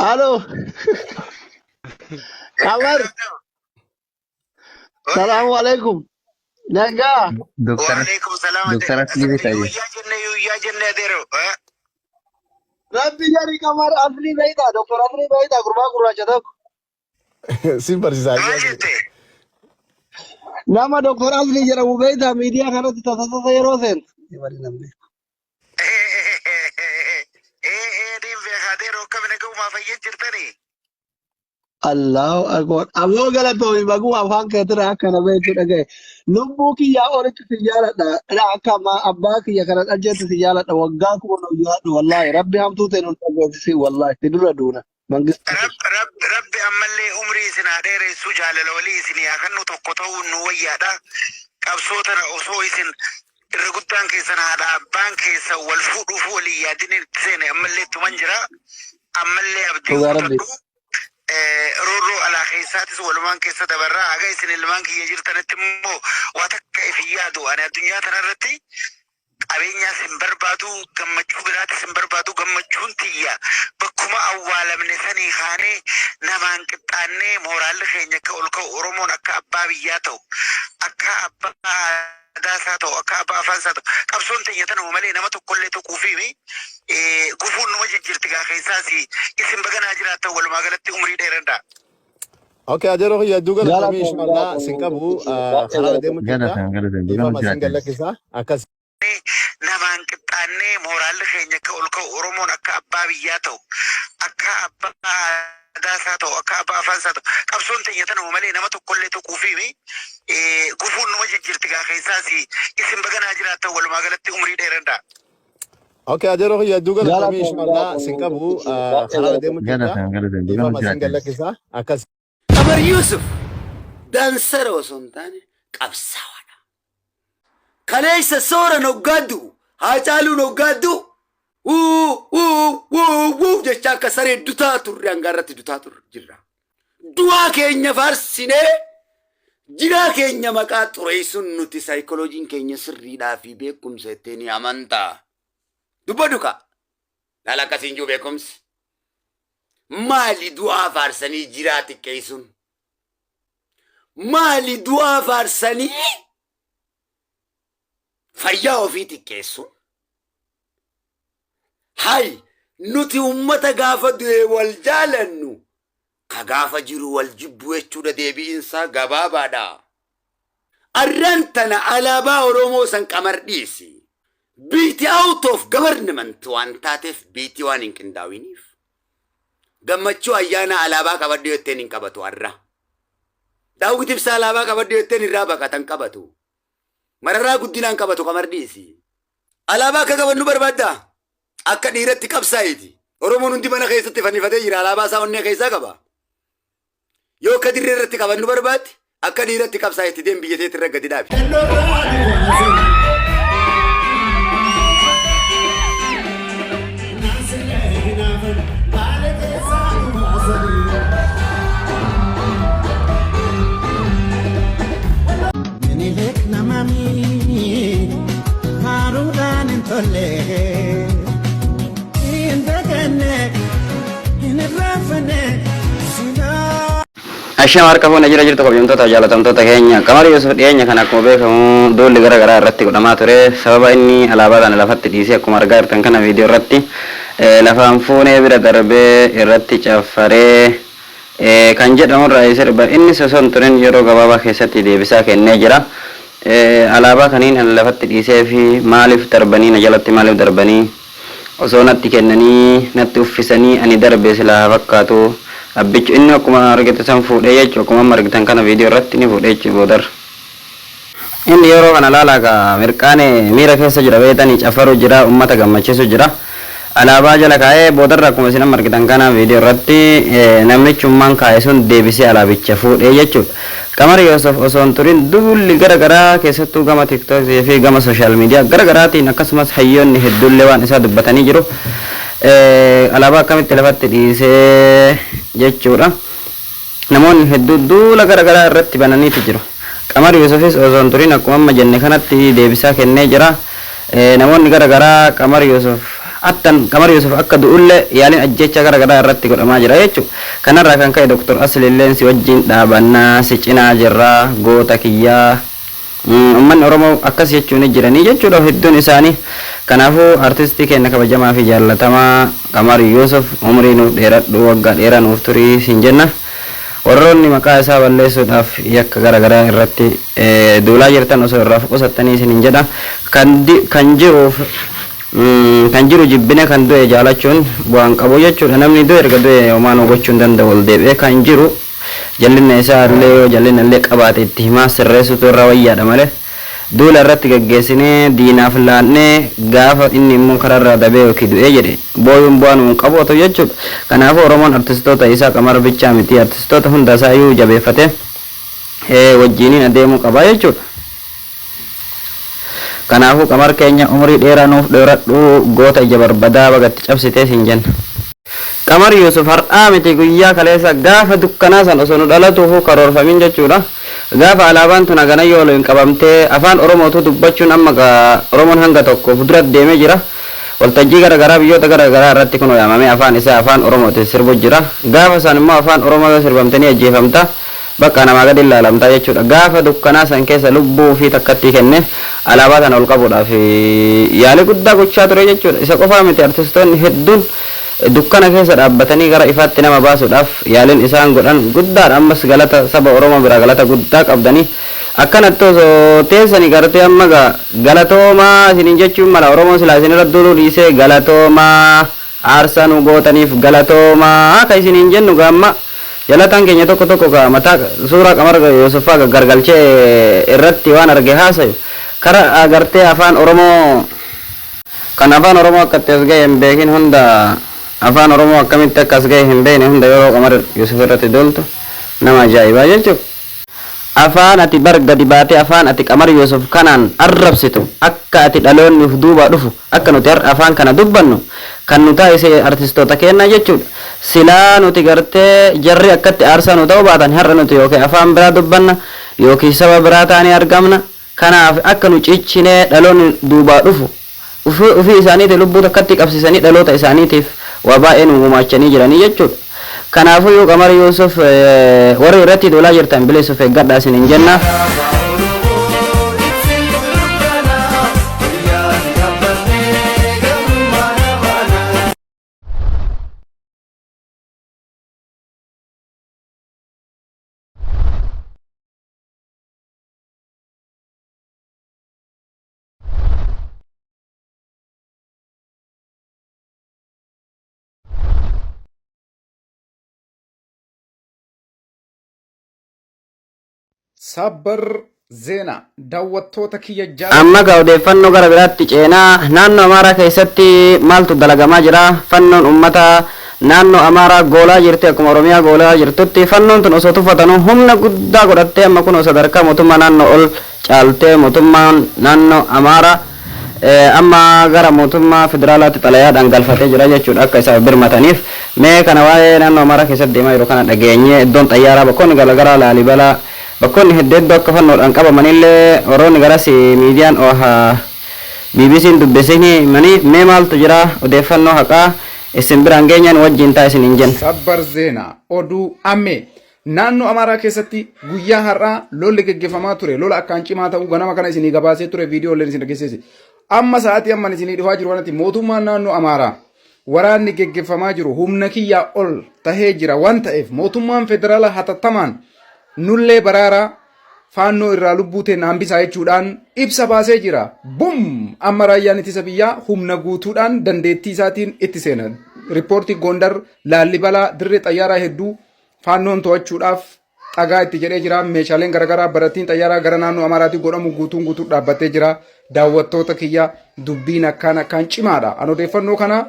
Alo. Qamar. Salaamu alaikum. Nagaa. Doktar Waalaikum salaam. Doktar Aslii beektaa jira. Yuyyaa jenne yuyyaa jenne adeero. Rabbi jari Qamar Aslii beektaa? Doktor Aslii beektaa? Gurbaa gurraacha tokko. Sin barsiisaa Maal jette? Nama Doktor Aslii jedhamu beektaa? Miidiyaa kanatti tasa tasa yeroo seentu. Bari namni. Ee niin beeka adeero akkami nagaumaa fayyee jirtanii? Allahu akbar. Aboo galatoomi baguma afaan keetirraa akkana beektu dhagaye. Lubbuu kiyyaa olitti si jaaladha. Dha akka ammaa abbaa kiyya kana dhalcheetti si jaaladha. Waggaa kuma nu jiraadhu wallaahi. Rabbi hamtuu ta'e nu dhageessisi wallaahi. Si dura duuna. Mangistuu. Rabbi ammallee umrii isin haa dheeressu jaalala walii isin haa kennu tokko ta'uun nu wayyaadha. Qabsoo tana osoo isin irra guddaan keessan haadha abbaan keessan wal fuudhuuf walii yaadin itti seene ammallee tuman jira. Ammallee abdii Dhugaa Rabbi. kutadhu. Roorroo alaa keessaatis walumaan keessa dabarraa haga isin ilmaan kiyya jirtanitti immoo waa takka if hin yaadu. Ani addunyaa tanarratti qabeenyaas hin barbaadu, gammachuu biraatis hin barbaadu. Gammachuun tiyya bakkuma awwaalamne sanii kaanee namaan qixxaannee mooraalli keenya akka ol ka'u, Oromoon akka abbaa biyyaa ta'u, akka abbaa aadaa isaa ta'u, akka abbaa afaan isaa ta'u. Qabsoon teenya tanuma malee nama tokkollee tuquufiimi. Gufuun numa jijjiirti gaa keessaas isin baganaa jiraattan walumaa galatti umrii dheeradha. Okay, adeeroo kiyya hedduu galatoomii Galatoomi inshallah galatoomi sin qabu mangistuu kiyya. Baay'ee karaa galatoomi. deemu jirta. Galatoom galatoom baga Dhiifama sin jiraatan. gallakkisa. Akkas. Namaan qixxaannee mooraalli keenya akka ol ka'u, Oromoon akka abbaa biyyaa ta'u, akka abbaa aadaa isaa ta'u, akka abbaa afaan isaa ta'u. Qabsoon teenya tanuma malee nama tokkollee tuquufiimi. Gufuun numa jijjiirti gaa keessaas isin baganaa jiraattan walumaa galatti umrii dheeradha. Okay, adeeroo kiyya hedduu galatoomii Galatoomi inshallah galatoomi sin qabu mangistuu kiyya. Baay'ee karaa galatoomi. deemu jirta. Galatoom galatoom baga Dhiifama sin jiraatan. gallakkisa. Akkas. Qamar Yuusuf daansara osoo hin taane qabsaawaadha. Kaleessa sooran hoggaa du'u, Haacaaluun hoggaa du'u, wuu wuu wuu wuu jecha akka saree dutaa turre hanga irratti dutaa turre jirra. Du'aa keenya faarsinee jiraa keenya maqaa xureessuun nuti saayikolojiin keenya sirriidhaa fi beekumsa jettee ni amantaa. Dubbadhu kaa. Laala akkasiin jiru beekumsi. Maali du'aa faarsanii jiraa xiqqeessuun? Maali du'aa faarsanii fayyaa ofii xiqqeessuun? Hay nuti ummata gaafa du'e wal jaalannu ka gaafa jiru wal jibbu jechuudha deebi'insaa gabaabaadha. Arraan tana alaabaa Oromoo san qamar dhiisi. Biiti out of government waan taateef biitii waan hin qindaawiniif. Gammachuu ayyaana alaabaa qabadhu jetteen hin qabatu har'a. Daawwit Ibsaa alaabaa qabadhu jetteen irraa baqatan qabatu. Mararaa guddinaan qabatu qamar dhiisi. Alaabaa akka qabannu barbaaddaa? Akka dhiiratti qabsaa'iti. Oromoon hundi mana keessatti fannifatee jira alaabaa isaa onnee keessaa qaba. Yoo akka dirree irratti qabannu barbaadde akka dhiiratti qabsaa'iti deem biyya teetti irra gadi dhaabi. Minilik nama haaruudhaan hin tolle hin daganne hin irraanfanne sinaa. Ashama harka fuune jira jirtu kabajamtoota jaalatamtoota keenya. Qamar Yuusuf dhiyeenya kana akkuma beekamu duulli gara garaa irratti godhamaa ture. Sababa inni alaabaa kana lafatti dhiisee akkuma argaa jirtan kana viidiyoo irratti lafaan fuunee bira darbee irratti caffaree kan jedhamu irraa sirba innis osoo hin turin yeroo gabaabaa keessatti deebisaa kennee jira. Alaabaa kaniin ani lafatti dhiisee fi maaliif darbanii na jalatti maaliif darbanii osoo natti kennanii natti uffisanii ani darbe silaa haa fakkaatu abbichu inni akkuma argitu san fuudhee jechu akkuma amma argitan kana viidiyoo irratti ni fuudhee jechu boodarra. Inni yeroo kana laalaa kaa mirqaane miira keessa jira beektanii cafaru jira ummata gammachiisu jira. Alaabaa jala kaa'ee boodarra akkuma isin amma argitan kana viidiyoo irratti namnichummaan kaa'e sun deebisee alaabicha fuudhee jechuudha. Qamar Yoosef osoo hin turin duulli gara garaa keessattuu gama TikTok fi gama social media gara garaatiin akkasumas hayyoonni hedduullee waan isaa dubbatanii jiru. Alaabaa akkamitti lafatti dhiisee jechuudha. Namoonni hedduu duula gara garaa irratti bananiiti jiru. Qamar Yuusufis osoo hin turin akkuma amma jenne kanatti deebisaa kennee jira. Namoonni gara garaa Qamar Yuusuf Attan Qamar Yuusuf akka du'ullee yaaliin ajjeechaa gara garaa irratti godhamaa jira jechuudha. Kanarraa kan ka'e Dr. Asliilleen si wajjin dhaabannaa, si cinaa jirraa, goota kiyyaa. Uummanni Oromoo akkas jechuun jiranii jechuudha hedduun isaanii. Kanaafuu artistii keenya kabajamaa fi jaallatamaa Qamar Yuusuf, umrii nuuf dheeradhu, waggaa dheeraa nuuf turii siin jenna. Warroonni maqaa isaa balleessuudhaaf yakka gara garaa irratti duulaa jirtan osoo irraa qusattanii isiniin jedha. Kan jiruuf kan jiru jibbine kan du'e jaalachuun bu'aan qabu jechuudha. Namni du'e erga du'e homaa nu gochuu hin danda'u, ol deebi'ee kan jiru jallinna isaa illee yoo jallinna illee qabaate itti himaa sirreessutu irra wayyaadha malee, duula irratti gaggeessinee diinaaf laannee gaafa inni immoo karaarraa dabee yookiin du'ee jedhe booyuun bu'aa nuun qabu otoo jechuudha. Kanaafuu Oromoon artistoota isaa, Qamar bichaa miti, artistoota hunda isaa iyyuu jabeeffatee wajjiniin adeemuu qaba jechuudha. Kanaafuu Qamar keenya, umurii dheeraa nuuf dheeradhu, goota ija barbadaa, bagatti cabsitee siin jenna. Qamar Yuusuf har'aa miti, guyyaa kaleessa gaafa dukkanaa san osoo nu dhalatuufuu karoorfamin jechuudha. Gaafa alaabaan tun hagana yoo hin qabamtee afaan Oromootu dubbachuun amma Oromoon hanga tokko fuuldura deemee jira. Waltajjii gara garaa biyyoota gara garaa irratti kun yaamamee afaan isaa afaan Oromootiin sirbu jira. Gaafa san immoo afaan Oromoo yoo sirbamtanii ajjeefamta. Bakka namaa gadi ilaalamtaa jechuudha. Gaafa dukkanaa san keessa lubbuu fi takkatti kenne alaabaa sana ol qabuudhaaf yaalii guddaa gochaa ture jechuudha. Isa qofaa miti, artistoonni hedduun dukkana keessa dhaabbatanii gara ifaatti nama baasuudhaaf yaaliin isaan godhan guddaadha. Ammas galata saba Oromoo biraa galata guddaa qabdanii akkanatti osoo teessanii gartee amma galatoomaa isiniin jechuun mala. Oromoo silaa isinirra duuluu dhiisee, galatoomaa, aarsaa nu gootaniif galatoomaa akka isiniin jennu. Gaamma jalataan keenya tokko tokko ka mataa suuraa Qamar Yuusuffaa gargalchee irratti waan arge haasayu kara agartee afaan Oromoo kan afaan Oromoo akka itti as gahe hin beekin hunda, afaan Oromoo akkamitti akka as gahe hin beekne hunda yeroo Qamar Yuusuf irratti duultu nama ajaa'ibaa jechuudha. Afaan ati bar gadi baatee afaan ati Qamar Yuusuf kanaan arrabsitu, akka ati dhaloonni uf duubaa dhufu akka nuti har'a afaan kana dubbannu kan nu taasise artistoota kennaa jechuudha. Silaa nuti gartee jarri akkatti aarsaa nu ta'uu baatan, har'a nuti yookiin afaan biraa dubbanna yookiin saba biraa taanee argamna. Kanaaf akka nu ciccinee dhaloonni duubaa dhufu ofii isaaniitii lubbuu takkatti qabsiisanii dhaloota isaaniitiif waa baay'ee nu gumaachanii jiranii jechuudha. Kanaafuu yoo Qamar Yuusuf warri irratti duulaa jirtan bilisuuf eeggadhaa isiniin jenna. Sabbar Zeenaa, daawwattoota kiyya. Amma ka odeeffannoo gara biraatti ceenaa. Naannoo Amaaraa keessatti maaltu dalagamaa jira? Fannoon uummata naannoo Amaaraa goolaa jirti. Akkuma Oromiyaa goolaa jirtutti fannoon tun osoo tuffatanuu humna guddaa godhattee amma kun sadarkaa mootummaa naannoo ol caaltee, mootummaan naannoo Amaaraa amma gara mootummaa federaalaatti xalayaadhaan galfatee jira jechuudha akka isaaf birmataniif. Mee kana waa'ee naannoo Amaaraa keessatti deemaa jiru kana dhageenyee, iddoon xayyaaraa, bakkoonni garaagaraa, Laalibalaa, bakkoonni hedduu hedduu akka fannoodhaan qabamanillee warroonni garas miidiyaan BBC'n dubbisanii himanii, mee maaltu jira? Odeeffannoo haqaa isin biraan geenyaan wajjin taa isin hin jenna. Sabbar Zeenaa, oduu ammee. Naannoo Amaaraa keessatti guyyaa har'aa lolli geggeeffamaa ture. Lola akkaan cimaa ta'uu ganama kana isinii gabaasee ture, viidiyoo illee isin dhageessise. Amma sa'aatii amman isinii dhufaa jiru kanatti mootummaan naannoo Amaaraa waraanni geggeeffamaa jiru humna kiyyaa ol tahee jira waan ta'eef, mootummaan federaalaa hatattamaan nullee baraaraa, faannoo irraa lubbuu teenna hambisaa jechuudhaan ibsa baasee jira. Bum! Amma raayyaan ittisa biyyaa humna guutuudhaan dandeettii isaatiin itti seena. Riippoortii Gondar, Laallibalaa, dirree xayyaaraa hedduu faannoon to'achuudhaaf xagaa itti jedhee jira. Meeshaaleen garaagaraa barattiin xayyaaraa gara naannoo Amaaraatti godhamu guutuun guutuu dhaabbatee jira. Daawwattoota kiyya, dubbiin akkaan akkaan cimaadha. An odeeffannoo kana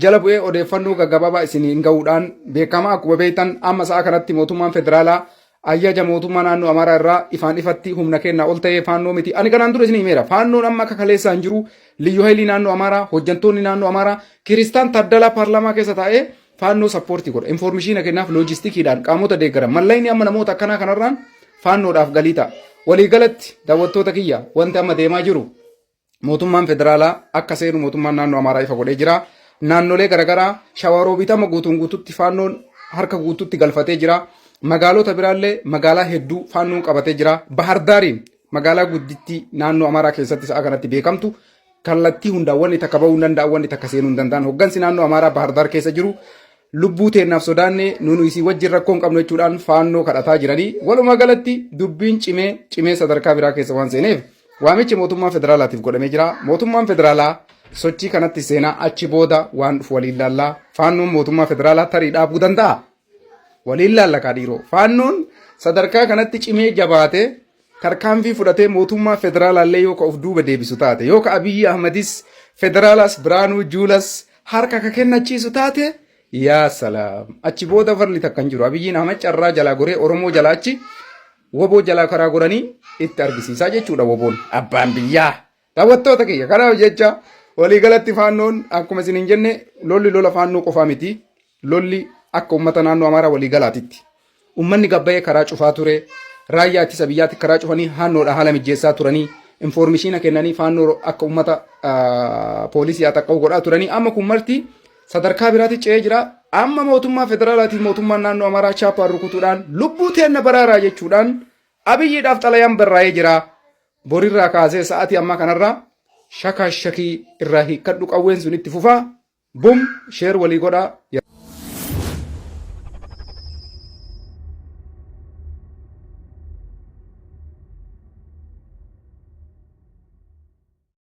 jala bu'ee odeeffannoo gaggabaabaa isin gahuudhaan beekama. Akkuma beektan amma sa'a kanatti mootummaan federaalaa ajaja mootummaa naannoo Amaaraa irraa ifaan ifatti humna kennaa ol ta'ee faannoo miti. Ani kanaan dura isin himeera. Faannoon amma akka kaleessaan jiru Liyyu Haayilii naannoo Amaaraa, hojjantoonni naannoo Amaaraa, Kiristaan Taaddalaa paarlaamaa keessa taa'ee faannoo support godha. Information kennaaf, loojistikiidhaan qaamota deeggaran. Mallayni amma namoota akkanaa kanarraan faannoodhaaf galii ta'a. Waliigalatti daawwattoota kiyya, wanti amma deemaa jiru Mootummaan federaalaa akka seenu mootummaan naannoo Amaaraa ifa godhee jira. Naannolee garaagaraa Shawaroobiit amma guutuun guututti faannoon harka guututti galfatee jira. Magaalota biraallee magaalaa hedduu faannoon qabatee jira. Bahardaariin magaalaa guddittii naannoo Amaaraa keessatti sa'a kanatti beekamtu kallattii hundaan wanni takka bahuu hin danda'an wanni takka seenuu hin danda'an hoggansi naannoo Amaaraa Bahardaar keessa jiru lubbuu teennaaf sodaanne nunu isii wajjin rakkoo hin qabnu jechuudhaan faannoo kadhataa jiranii walumaa galatti dubbiin cimee cimee sadarkaa biraa keessa waan seeneef waamichi mootummaa federaalaatiif godhamee jira. Mootummaan federaalaa sochii kanatti seenaa achi booda waan dhufu waliin laallaa faannoon mootummaa federaalaa tarii dhaabuu danda'a. Waliin laalla kaa dhiiroo. Faannoon sadarkaa kanatti cimee jabaatee tarkaanfii fudhatee mootummaa federaalaallee yoo ka of duuba deebisu taate yoo ka Abiyyi Ahmadis federaalaas Biraanuu Juulas harka ka kennachiisu taate yaa salaam achi booda farli takka hin jiru. Abiyyiin Ahmad carraa jalaa goree Oromoo jalaa achi woboo jalaa karaa goranii itti argisiisaa jechuudha woboon abbaan biyyaa. Daawwattoota kiyya kanaaf jecha waliigalatti faannoon akkuma isin hin jenne lolli lola faannoo qofaa miti. Lolli akka uummata naannoo Amaaraa waliigalaatitti. Uummanni gabbayee karaa cufaa ture. Raayyaa ittisa biyyaatti karaa cufanii haannoodha haala mijjeessaa turanii infoormishiina kennanii faannoo akka uummata poolisii haa xaqqa'u godhaa turanii amma kun marti sadarkaa biraatti ce'ee jira. Amma mootummaa federaalaatiif mootummaan naannoo Amaaraa chaappaan rukutuudhaan lubbuu teenna baraaraa jechuudhaan Abiyyiidhaaf xalayaan barraa'ee jira. Borirraa kaasee sa'aatii ammaa kanarraa shakaa shakii irraa hiikkadhu qawween sun itti fufaa. Bum sheer walii godhaa.